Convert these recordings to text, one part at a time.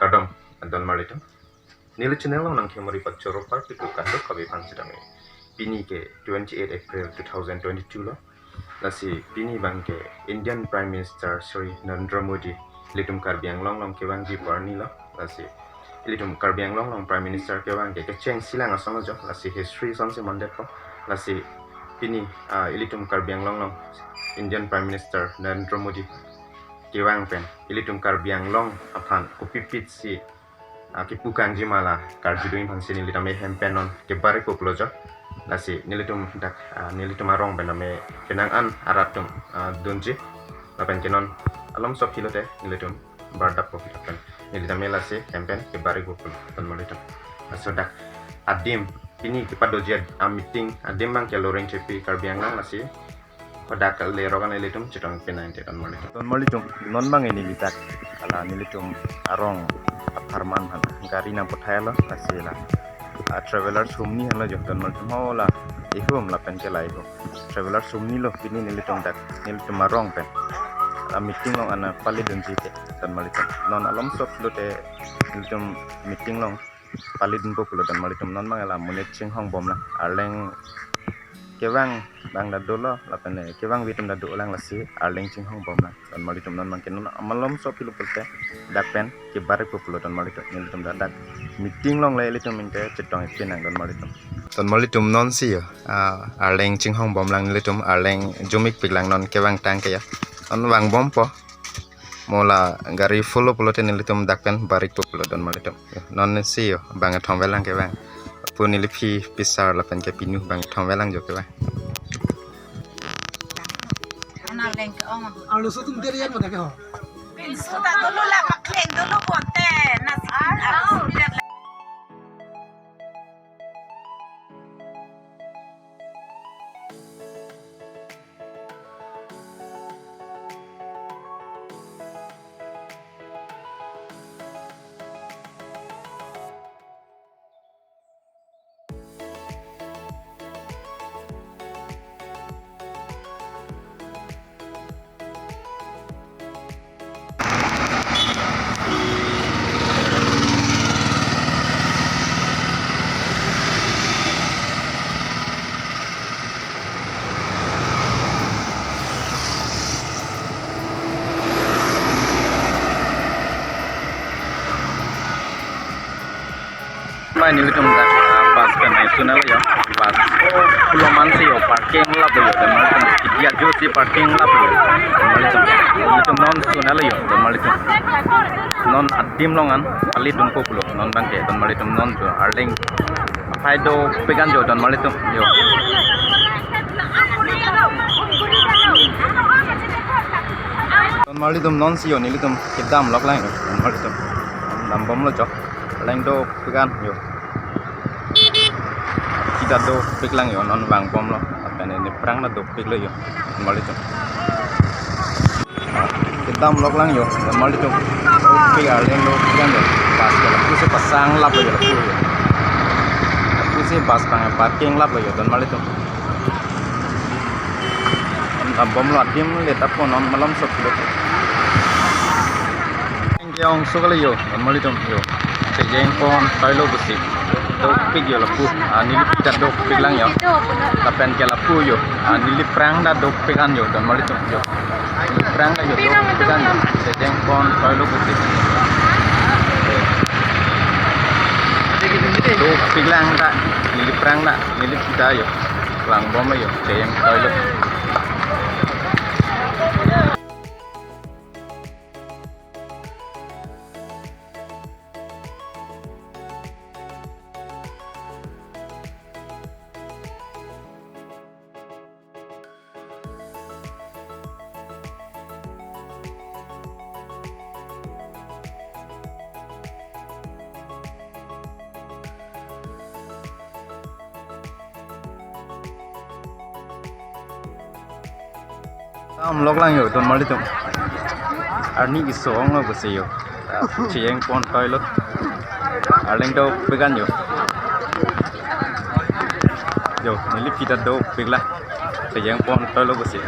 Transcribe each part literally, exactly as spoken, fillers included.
Kardom, donmarlitum. Neli channel along nangkemari pachoro parpitu kado kave aphan sitame. Pini ke twenty-eight April two thousand twenty-two lo. Lasi pini abang ke Indian Prime Minister Shri Narendra Modi ilitum Karbi Anglong along kevangji pu arni lo. Lasi ilitum Karbi Anglong along Prime Minister kevang ke kechengsi lang asonlo jo. Lasi history asonsi mandetpo. Lasi pini, ah, ilitum Karbi Anglong along Indian Prime Minister Narendra Modi kevang pen ilitum Karbi Anglong aphan kopipit si, ah, kipu kangji ma la karjudun aphan si neli tame hem pen non kebar-ikpo pulo jo. Lasi nelitum dak, ah, nelitum arong pen tame kenang an arat atum, ah, dunji. Lapen ke non alomso aphi lote nelitum bardappo kita pen. Neli tame lasi hem pen kebar-ikpo pulo, donmarlitum. Laso dak adim pini kepadoji a-meeting adim abang ke Lorengchepi Karbi Anglong, lasi hadak kali rokan ilitum chetong pinang te, donmarlitum. Donmarlitum, non abang neli dak, hala nelitum arong apharman aphan gari nangpathai lo, lasi la, ah, traveller sumni aphan lo jo, donmarlitum, ho la ihum lapen ke la ihum. Traveller sumni lo pini nelitum dak, nelitum arong pen. La meeting along ana pali dunji te, donmarlitum. Non alomso aphi lote nelitum meeting along pali dunpo pulo, donmarlitum. Non abang la monit chinghong bom lang. Arleng kevang abang ta dolo, lapen kevangve atum ta dolang, lasi arleng chinghong bom lang, donmarlitum. Non abang ke non amalomso aphi lo pulote dak pen kebar-ikpo pulo, donmarlitum. Nelitum dak, dak meeting along le ilitum inte chetong-ik pinang, donmarlitum. Donmarlitum, non si yo, ah, arleng chinghong bom lang, nelitum arleng jum-ikpik lang non kevangtang ke ya. Non vangbompo. Mo la gari full lo pulote nelitum dak pen bar-ikpo pulo, donmarlitum. Yo, non si yo, bang kethom vel lang kevang. Lapu neli aphi pisar lapen ke pinu bang kethom vel lang jo kevang. Ana leng ke ong. Arlo so atum der yan mana ke ho? Pinso ta dolo la pakleng dolo bonte. Nasi arlo so der. Mai nelitum dak, ah, bus pen nangsun-et lo yo. Bus pulo man si yo, parking lap lo yo, donmarlitum. Dia jo si parking lap lo yo, donmarlitum. Nelitum non sun-et lo yo, donmarlitum. Non adim along an pali dunpo pulo, non abang ke, donmarlitum, non jo arleng aphai dopik an jo, donmarlitum, yo. Donmarlitum, non si yo, nelitum kedam lok lang yo, donmarlitum. Dambomlo jo. Arleng dopik an yo. Kita dopik lang yo, non vangbomlo. Lapen ne aphrang ta dopik lo yo, donmarlitum. Kedam lok lang yo, donmarlitum. Dopik, arleng dopik an yo. Bus ke lapusi pasang lap lo yo, lapu yo. Lapusi bus abang parking lap lo yo, donmarlitum. Dambomlo, adim le tapo, non malomso aphi lo. Ke ongso kali yo, donmarlitum yo. Chejeng pon toilo pusi. Dopik yo lapu. Ah, neli aphi ta dopik lang yo. Lapen ke lapu yo. Ah, neli aphrang ta dopik an yo, donmarlitum yo. Neli aphrang ta yo dopik an yo. Chejeng pon toilo pusi. Dopik lang ta. Neli aphrang ta. Neli aphi ta yo. Vangbom yo. Chejeng toilo. Dam lok lang yo, donmarlitum. Arni keso ong lo pusi yo. Chejeng pon toilo. Arleng dopik an yo. Yo, neli aphi ta dopik la. Chejeng pon toilo pusi.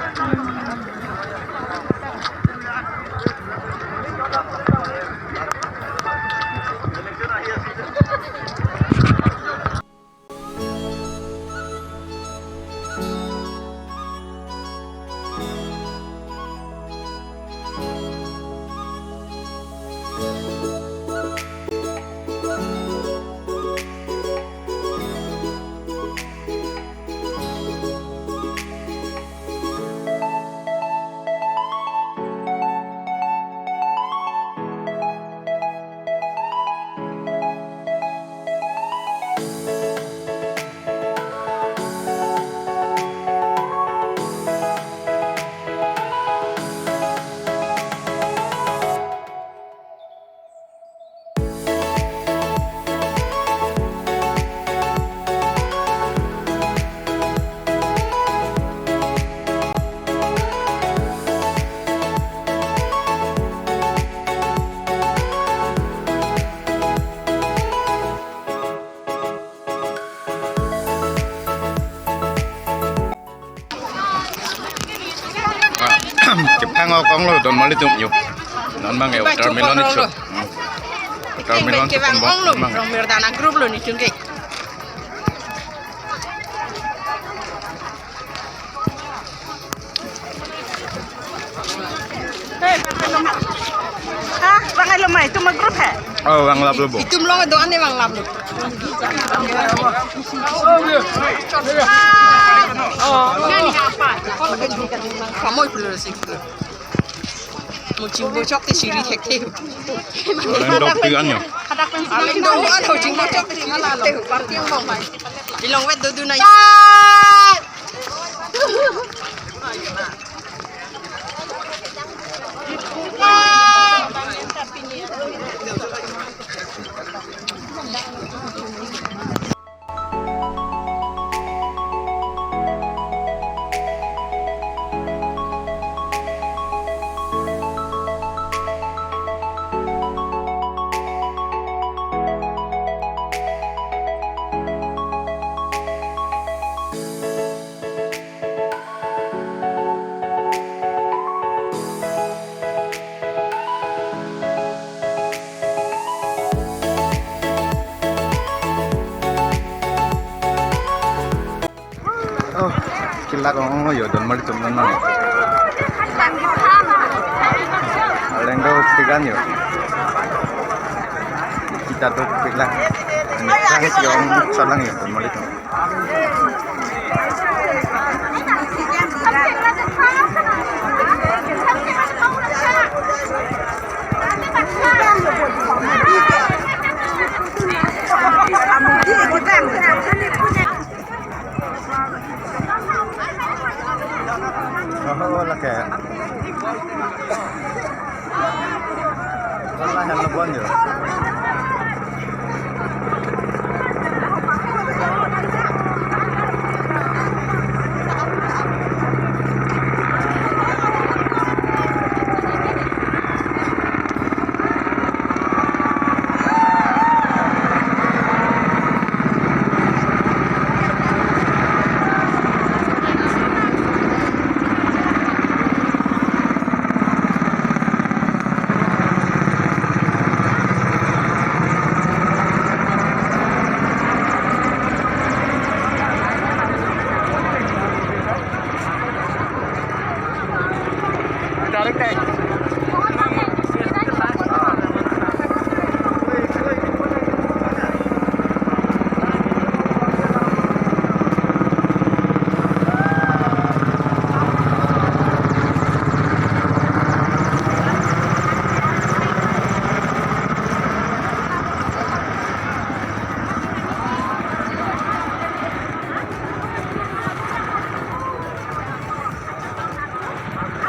Onglo don mali tum yo. Non mang yo, Iba watermelon choklo icho. Lo. Hmm. Watermelon kevang choklo onglo, mang. Rong Mirdan a-group lo nelitum ke. Hey, bang ai lo ma. Ha, bang ai lo ma, itum a-group he. Oh, bang lap lo bo. Itum long do ane bang lap lo. Oh, nani apa? Kamu pulo sih. Mo chingbo chok te siri thekthe. Orang dok tiga nyo. Aling do an ho chingbo chok te siri thekthe. Parking bom. Ilong vet do do na. Oh, kelak ong yo don mali tum non non. Aleng do pigan yo. Kita do pigan. Ini kan si ong salang yo don mali tum. Oh, lake. Wala, hal bon yo.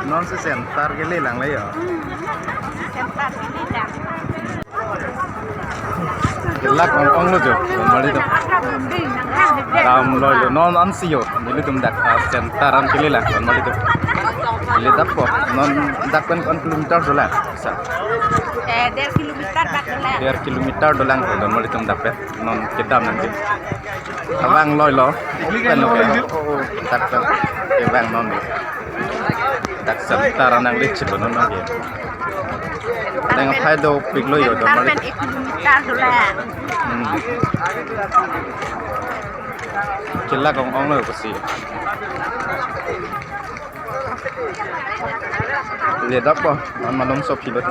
Non si center kelelang le yo. Hmm. Center kelelang. Kelak ong ong lo jo, don mali tum. Dam loi lo, non an si yo, nelitum dak, ah, center an kelelang, don mali tum. Neli dak po, non dak pen ko-an kilometer dolang, sa. Eh, der kilometer dak dolang. Der kilometer dolang, don mali tum dak pen, non kedam nangke. Abang loi lo. Pen lo ke. Oh, oh, tak tak. Abang non. Tak center an nangli chilo non nangke. Nang aphai dopik lo yo, don mali. Pen ek kilometer dolang. Hmm. Kelak ong ong lo pasi. Le dak po, non malom so pilot.